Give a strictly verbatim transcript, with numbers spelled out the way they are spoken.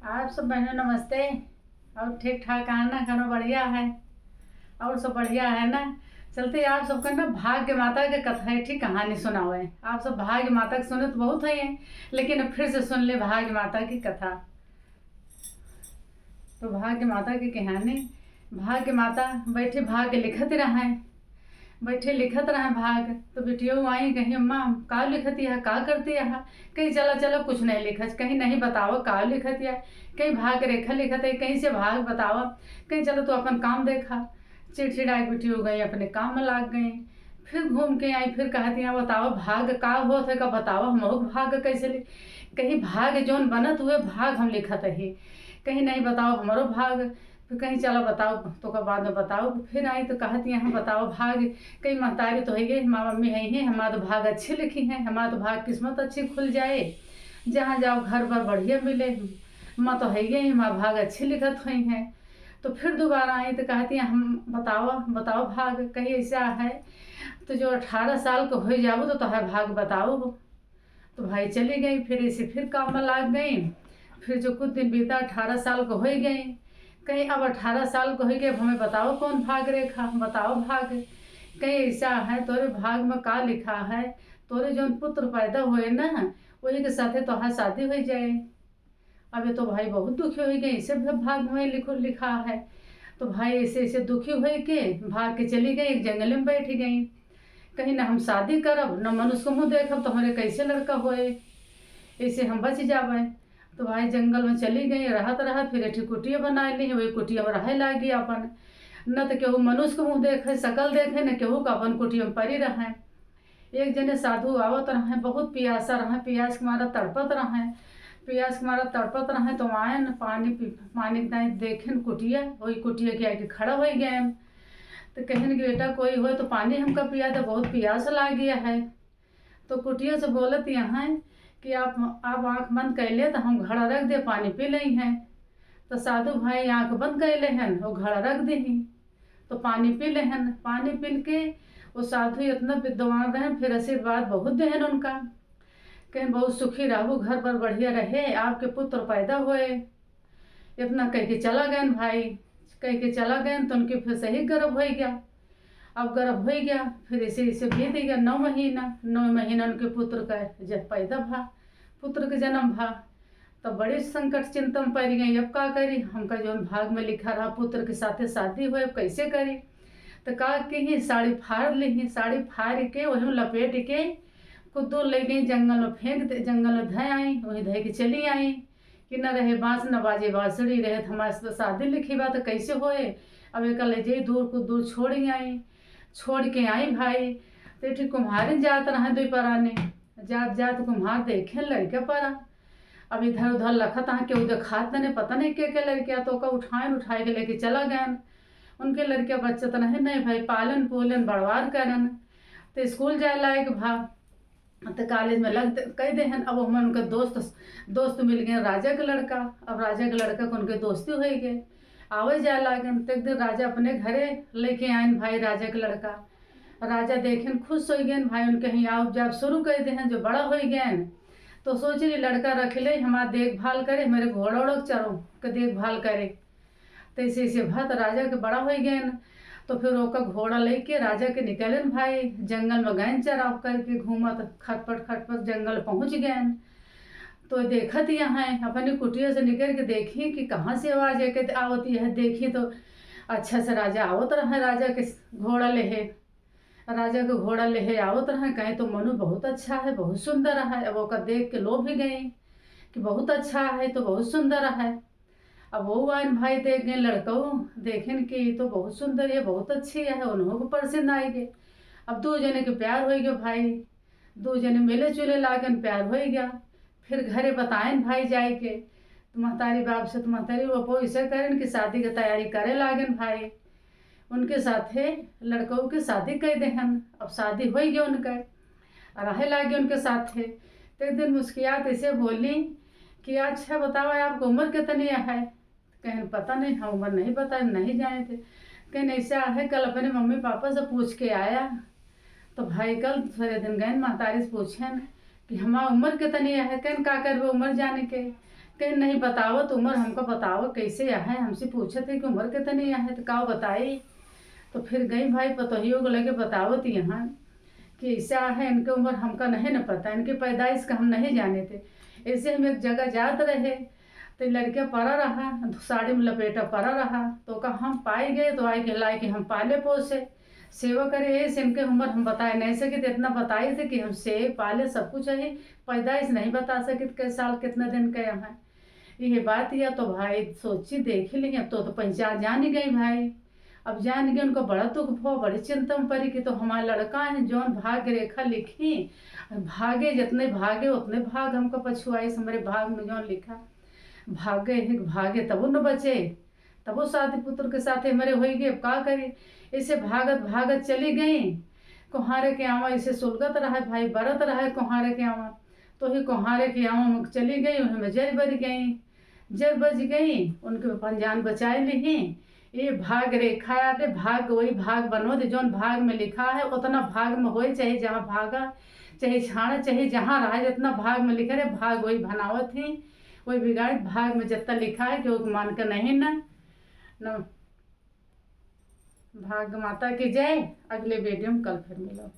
आप सब बहनों नमस्ते। और ठीक ठाक है ना? खाना बढ़िया है? और सब बढ़िया है ना? चलते आप सबका ना भाग्य माता के कथा, एक ठे कहानी सुनावे। आप सब भाग्य माता के सुने तो बहुत है, लेकिन अब फिर से सुन ले भाग्य माता की कथा। तो भाग्य माता की कहानी। भाग्य माता बैठे भाग्य लिखत रहे। बैठे लिखत रहे भाग, तो बिटियो आई, कहीं, "अम्मा, का लिखत यह, का करती यह?" कहीं, "चला, चला, कुछ नहीं लिखत।" कहीं, "नहीं, बताओ, का लिखत यह?" कहीं, "भाग रेखा लिखत है।" कहीं से, "भाग बताओ।" कहीं, "चलो, तू अपन काम देखा।" चिड़चिड़ा के बिटियो गई, अपने काम में लाग गई। फिर घूम के आई, फिर कहती हैं, "बताओ, भाग का होत है, का बताओ, हम लोग भाग कैसे लि-?" कहीं, "भाग जौन बनत हुए, भाग हम लिखत ही।" कहीं, "नहीं, बताओ, हमारो भाग।" फिर कहीं, "चला बताओ, तो का बाद में बताओ।" फिर आई तो कहती हैं, "बताओ भाग।" कहीं, "महतारी तो है ये, माँ मम्मी है ही, हमारा तो भाग अच्छे लिखी हैं, हमारा तो भाग किस्मत अच्छी खुल जाए, जहाँ जाओ घर बर बढ़िया मिले, माँ तो है ही, हमारा भाग अच्छे लिखत हुई हैं।" तो फिर दोबारा आई तो कहती हैं, "हम बताओ, बताओ भाग।" कहीं, "ऐसा है, तो जो अठारह साल के हो जाबो तो तोहर भाग बताओ।" तो भाई चली गई, फिर ऐसे फिर काम में लाग गई। फिर जो कुछ दिन बीता, अठारह साल के हो गई। कहीं, "अब अठारह साल के हो गए, अब हमें बताओ कौन भाग रेखा, बताओ भाग।" कहीं, "ऐसा है, तोरे भाग में का लिखा है, तोरे जौन पुत्र पैदा हुए ना, वही के साथे तोहार शादी हो जाए।" अब ये तो भाई बहुत दुखी हो गई, "ऐसे भ-, भाग में लिखो, लिखा है।" तो भाई ऐसे, ऐसे दुखी हो के भाग के चली गई, एक जंगल में बैठ गई। कहीं, "ना हम शादी करब, ना मनुष्य को मुँह देखब, तो हमारे कैसे लड़का होए, ऐसे हम बच जावे।" तो भाई जंगल में चली गई, रहत रहत फिर एक ठे कुटिया बना ली, वही कुटिया में रहे लागी अपन। न तो केहू मनुष्य के मुँह देखे, शकल देखे, न केहू का अपन कुटिया में परी रहे। एक जने साधु आवत रहे, बहुत पियासा रहे, पियास के मारा तड़पत रहे, पियास के मारा तड़पत रहे, तो आयन पानी पी, पानी के दाई देखेन कुटिया, वही कुटिया के आगे खड़ा हो गए। तो कहन कि, "बेटा, कोई हो तो पानी हमका पिया दे, बहुत पियास लाग गया है।" तो कुटिया से बोलत यहाँ कि, "आप, आप आँख बंद कर ले, तो हम घड़ा रख दे, पानी पी लें हैं।" तो साधु भाई आँख बंद कर ले हैं, वो घड़ा रख दे ही। तो पानी पी लेहन, पानी पी के वो साधु इतना विद्वान रहे, फिर आशीर्वाद बहुत देहन उनका, कहें, "बहुत सुखी रहू, घर पर बढ़िया रहे, आपके पुत्र पैदा होए।" इतना कह के चला गए भाई, कह के चला गए तो उनके फिर सही गर्भ हो गया। अब गर्भ हो गया, फिर इसे, इसे बीत गया नौ महीना, नौ महीना उनके पुत्र का जब पैदा भा, पुत्र के जन्म भा, तब बड़ी संकट चिंता में पड़ गई, "अब का करी, हमका जौन भाग में लिखा रहा पुत्र के साथे शादी होए, अब कैसे करी?" तो का की, साड़ी फाड़ ली, साड़ी फाड़ के वही में लपेट के कुद्दू ले गई जंगल में फेंक दे, जंगल में धै आई, वहीं धै के चली आई कि न रहे बांस न बाजे बांसुरी, रहे तो हमारे से शादी लिखी बा तो कैसे होए, अब एक ले जाई दूर कुद्दू छोड़ आई, छोड़ के आई भाई। तो एक ठे कुम्हारिन जात रहे दुई पराने, जात जात कुम्हार देखे लड़के परा, अब इधर उधर लखत अहाँ केहू देखात नहीं, पता नहीं के के लड़किया, तो ओका उठाइन, उठाए के लेके चला गएन। उनके लड़किया बच्चा तो नहीं, नहीं भाई, पालन पोलन बड़वार करन, तो स्कूल जाए लायक भा, तो कॉलेज में लग दे-, कह देहन। अब हमन उनके दोस्त, दोस्त मिल गए राजा के लड़का, अब राजा के लड़का को उनके दोस्ती हो गए, आवे जाए लागन। तो एक दिन राजा अपने घरे लेके आयन भाई राजा के लड़का, राजा देखेन खुश हो गए भाई, उनके यहाँ आओ जाओ शुरू कर देहन, जो बड़ा हो गए तो सोचे कि लड़का रख ले, हमार देखभाल करे, मेरे घोड़ा उड़ा चरो के देखभाल करे। तो ऐसे ऐसे भा तो राजा के बड़ा हो गए, तो फिर ओका घोड़ा लेके राजा के निकलेन भाई, जंगल में गए चराव करके घूमत खटपट खटपट जंगल पहुँच गए। तो देखत यहाँ है, अपनी कुटिया से निकल के देखी कि कहाँ से आवाज है, कहते आवत यह देखी तो अच्छा से राजा आवत रहे, राजा के घोड़ा लेहे, राजा के घोड़ा लेहे आवत रहे, कहे तो मनु बहुत अच्छा है, बहुत सुंदर है। अब ओका देख के लोभ भी गई कि बहुत अच्छा है तो बहुत सुंदर है। अब वो आइन भाई देख गए लड़कऊ, देखेन कि ये तो बहुत सुंदर है, बहुत अच्छी है, उन्हों को पसंद आई गए। अब दो जने के प्यार हो गए भाई, दो जने मिले जुले लागन, प्यार हो गया। फिर घरे बताएन भाई जाए के, तो महतारी बाप से, तो महतारी बापो ऐसे करेन कि शादी के तैयारी करे लागन भाई। उनके साथे लड़कऊ के शादी कर देहन। अब शादी हो गया उनका, रहे लागे उनके साथे। तो एक दिन मुस्कियात ऐसे बोली कि, "अच्छा बताओ, आपकी उम्र कितनी है?" कहन, "पता नहीं, हम उम्र नहीं बता, नहीं जाने थे।" कहन, "ऐसा है, कल अपने मम्मी पापा से पूछ के आया।" तो भाई कल दूसरे दिन गए महतारी से पूछेन कि, "हमार उम्र कितनी है?" कहन, "का करबे उम्र जाने के?" के नहीं बतावत, उमर हमका बतावत, कैसे आहे, हमसे पूछत है कि उमर कितनी आहे, तो का बताई। तो फिर गई भाई पतोहियो के लगे बतावत यहाँ कि ऐसा है, इनके उमर हमका नहीं न पता, इनके पैदाइश का हम नहीं जाने थे। ऐसे हम एक जगह जात रहे, तो लड़का पड़ा रहा, साड़ी में लपेटा पड़ा रहा, तो का हम पाई गए, तो आई के लाई के हम पाले पोसे, सेवा करे। ऐसे इनके उमर हम बताए नहीं सके, तो इतना बताई थे कि हम से पाले सब कुछ है, पैदाइश नहीं बता सके, कै साल कितना दिन का यहाँ। यह बात या तो भाई सोची देखी ली, अब तो, तो पहचान जान ही गई भाई। अब जान गई, उनको बड़ा दुख भो, बड़ी चिंता में पड़ी कि तो हमारा लड़का है, जौन भाग्य रेखा लिखी, भागे जितने भागे उतने भाग हमको पछुआई, हमरे भाग में जौन लिखा, भागे है, भागे तबो न बचे, तबो साथी पुत्र के साथे हमरे होई गए, अब का करी। ऐसे भागत भागत चली गई, कोहारे के आवा ऐसे सुलगत रहे भाई, बरत रहे कोहारे के आवा, तो ही कोहारे के आवा में चली गई, वहीं में जर बज गई। जर बज गई, उनके अपन जान बचाए ली। ये भाग रेखा आटे, भाग वही भाग बनो दे, जौन भाग में लिखा है उतना भाग में होए, चाहे जहाँ भागा, चाहे छाड़ा, चाहे जहाँ रहा, जितना भाग में लिखे रहे भाग वही बनावत ही, वही बिगाड़त। भाग में जितना लिखा है कि वो मान के नहीं ना, न। भाग माता की जय। अगले वीडियो में कल फिर मिलो।